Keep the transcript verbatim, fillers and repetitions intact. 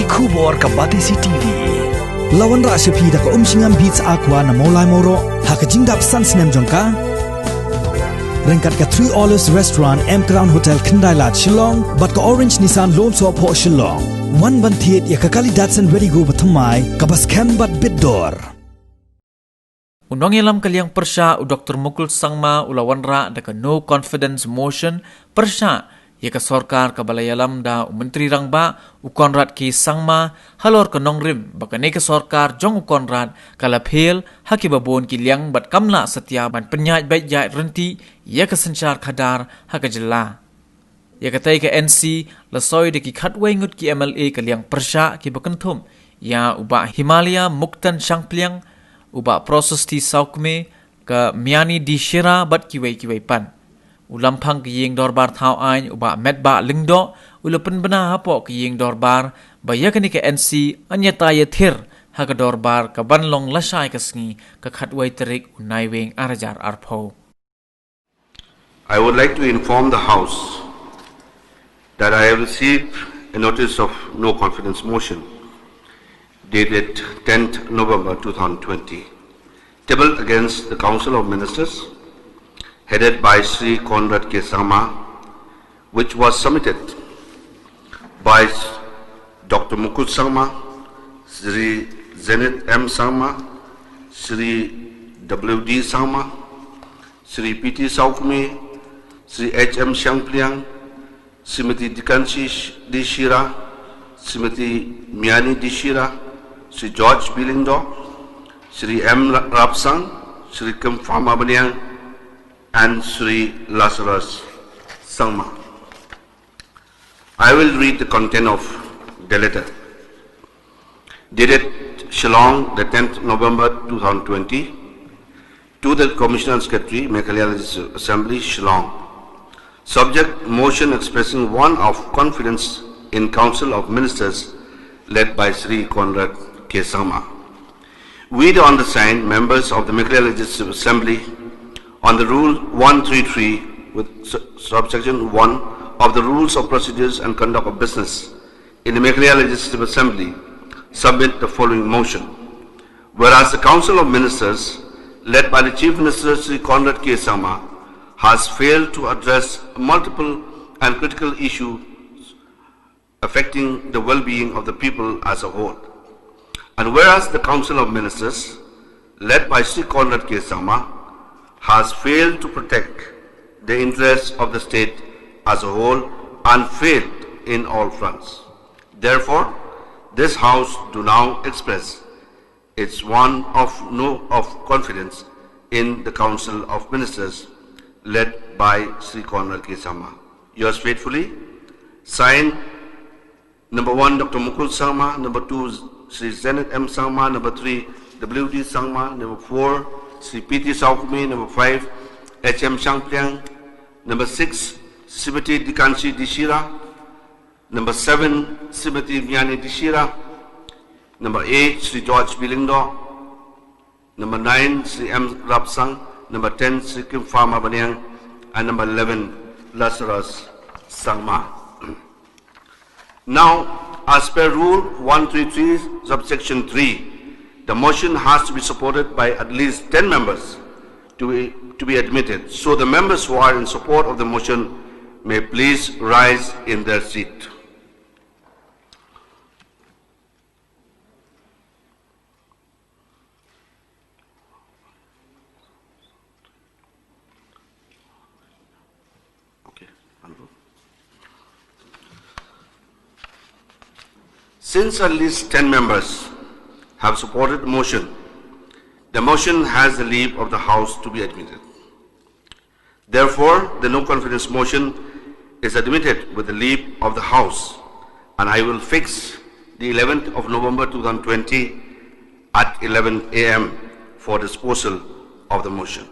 Khubor ka Batesi T V. La wanrah sha phi da ka Umshngam Beats Aqua na Mawlai Mawroh ha ka jingdap san snem jong ka. Ryngkat ka Three Olives Restaurant, M Crown Hotel, Khyndai Lad, Shillong, bad ka Orange Nissan Lone Soh Phoh, Shillong. Wan ban thied ïa ka kali Datsun Redi-GO bathymmai kaba skhem bad bit dor. U nongïalam ka liang pyrshah, u Doktor Mukul Sangma, u la wanrah da ka No Confidence Motion pyrshah ïa ka sorkar kaba la ïalam da u Myntri Rangbah, u Conrad K Sangma, halor ka nongrim ba kane ka sorkar jong u Conrad ka la fail ha kiba bun ki liang bad kam lah satia ban pynïaid beit ïaid ryntih ïa ka synshar khadar ha ka jylla. Ïa katei ka N C la soi da ki khatwei ngut ki M L A ka liang pyrshah kiba kynthup ïa u Bah Himalaya Muktan Shangpliang, u Bah Prasasti Sawkmie, ka Miani D Shira bad kiwei kiwei pat. U Lamphang ka Ïing Dorbar Thaw Aiñ, u Bah Metbah Lyngdoh, u la pynbna hapoh ka Ïing Dorbar ba ïa kane ka N C yn ïatai ïathir ha ka dorbar ka ban long lashai ka sngi ka khatwei tarik u Naiwieng ar hajar arphew. I would like to inform the House that I have received a notice of no confidence motion dated tenth November two thousand twenty, tabled against the Council of Ministers headed by Shri Conrad K Sangma, which was submitted by Doctor Mukul Sangma, Shri Zenith M Sangma, Shri W D Sangma, Shri P T Sawkmie, Shri H M Shangpliang, Srimati Dikanshi D Shira, Srimati Miani D Shira, Shri George B Lyngdoh, Shri M Rapsang, Shri Kempha Mabaniang, and Shri Lazarus Sangma. I will read the content of the letter. Dated Shillong, the tenth November two thousand twenty, to the Commissioner and Secretary, Meghalaya Legislative Assembly, Shillong. Subject: motion expressing want of confidence in Council of Ministers led by Shri Conrad K Sangma. We, the undersigned members of the Meghalaya Legislative Assembly, on the Rule one three three with su-, subsection one of the Rules of Procedures and Conduct of Business in the Meghalaya Legislative Assembly, submit the following motion. Whereas the Council of Ministers, led by the Chief Minister Shri Conrad K Sangma, has failed to address multiple and critical issues affecting the well-being of the people as a whole. And whereas the Council of Ministers, led by Shri Conrad K Sangma, has failed to protect the interests of the state as a whole and failed in all fronts. Therefore, this House do now express its want of no of confidence in the Council of Ministers led by Shri Conrad K Sangma. Yours faithfully, signed, number one, Doctor Mukul Sangma, number two, Shri Zenith M Sangma, number three, W D Sangma, number four, Shri P T Sawkmie, number five, H M Shangpliang, number six, Srimati Dikanshi D Shira, number seven, Srimati Miani D Shira, number eight, Shri George B Lyngdoh, number nine, Shri M Rapsang, number ten, Shri Kempha Mabaniang, and number eleven, Lazarus Sangma. Now, as per Rule one three three, subsection three, the motion has to be supported by at least ten members to be, to be admitted. So the members who are in support of the motion may please rise in their seat. Okay, Honorable. Since at least ten members have supported the motion, the motion has the leave of the House to be admitted. Therefore, the no confidence motion is admitted with the leave of the House, and I will fix the eleventh of November two thousand twenty at eleven A M for disposal of the motion.